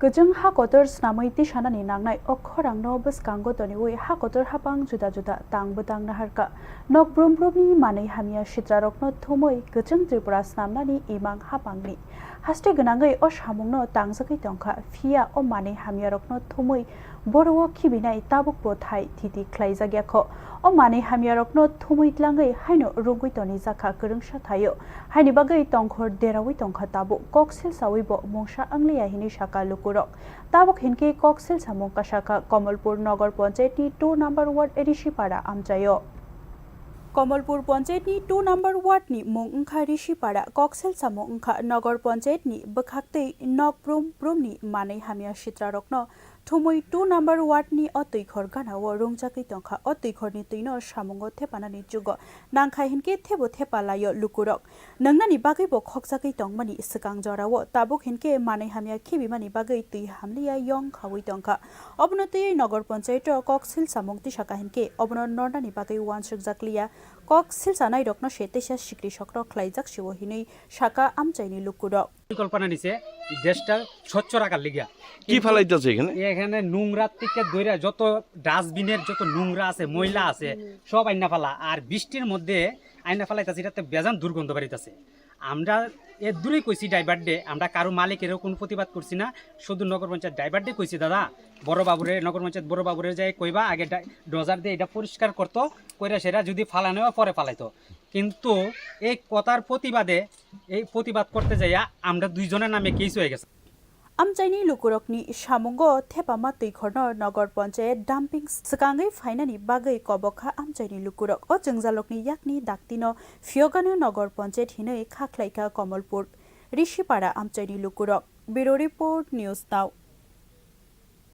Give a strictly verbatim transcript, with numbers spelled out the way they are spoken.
Kwchwng ha kotor snamwi tisanani nangnai o khorangno bwskango toniwi ha kotor hapang juda juda tangbo tang naharkha. Nok brum brumni manwi hamya sitrarokno thumwi kwchwng Tripura snamnani imang hapangni haste gwnangwi o samungno tangjagwi tongkha, phiya o manwi hamyarokno thumwi boro-o khibinai tabukbo thai thiti khlaijakya kho. O manwi hamyarokno thumwi tlangwi haino rwngwi tonijakha kwrwngsa thaio. Haini bagwi tongkhor deraui tongkha tabuk, kok silsaui bo mungsa wngliya hinwi sakha lukurok. Tabuk hinkhe kok silsamung kasakha Komolpur Nogor Panchayatni two number ward Rishipara amchaio. Komolpur Panchayatni two number wardni mung wngkha Rishipara, kok silsamung wngkha Nogor Panchayatni bwkhaktwi nok brum brumni manwi hamya sitrarokno thumwi two number wardni o twikhor ganao rwngjagwi tongkha. O twikhorni twino samungo thepanani jugo nangkha hinkhe thebo thepa laio lukurok. Nwngnani bagwibo khokjagwi tongmani swkang jorao tabuk hinkhe manwi hamya khibimani bagwi twi hamliya yong khaui tongkha. Obono twiwi Nogor Panchayat-o kok silsamung tisaka hinkhe obono nornani bagwi uansukjakliya. Kok silsanairokno se teisa sikri sokro khlaijak sio hinwi sakha amchaini lukurok. পরিকল্পনা নিছে দেশটা স্বচ্ছ রাখার লিগা। কি কিন্তু ফালাইতেছে এখানে? এখানে নোংরা থেকে ধরে যত ডাস্টবিনের যত নোংরা আছে, ময়লা আছে, সব আইনা ফালা। আর বৃষ্টির মধ্যে আইনা ফালাইতেছে, এটাতে বেজান দুর্গন্ধ বেরিতেছে। আমরা এর দূরেই কইছি ড্রাইভার ডে, আমরা কারো মালিকেরও কোনো প্রতিবাদ করছি না, শুধু নগর পঞ্চায়েত ড্রাইভার ডে কইছি, "দাদা, বড় বাবুরে, নগর পঞ্চায়েত বড় বাবুরে যাই কইবা, আগে ডা-, ডোজার দিয়ে এটা পরিষ্কার করতো, কইরা সেটা যদি ফালানো হয়, পরে ফালাইতো।" কিন্তু এই কথার প্রতিবাদে, এই প্রতিবাদ করতে যাইয়া আমরা দুইজনের নামে কেস হয়ে গেছে। Amchaini lukurokni samungo thepama twikhorno Nogor Panchayat dumping swkangwi phainani bagwi kobokha amchaini lukurok. O jwngjalrokni yakni daktino phiyogano Nogor Panchayat hinwi kha khlaikha Komolpur Rishipara amchaini lukurok. Bureau Report, News Now.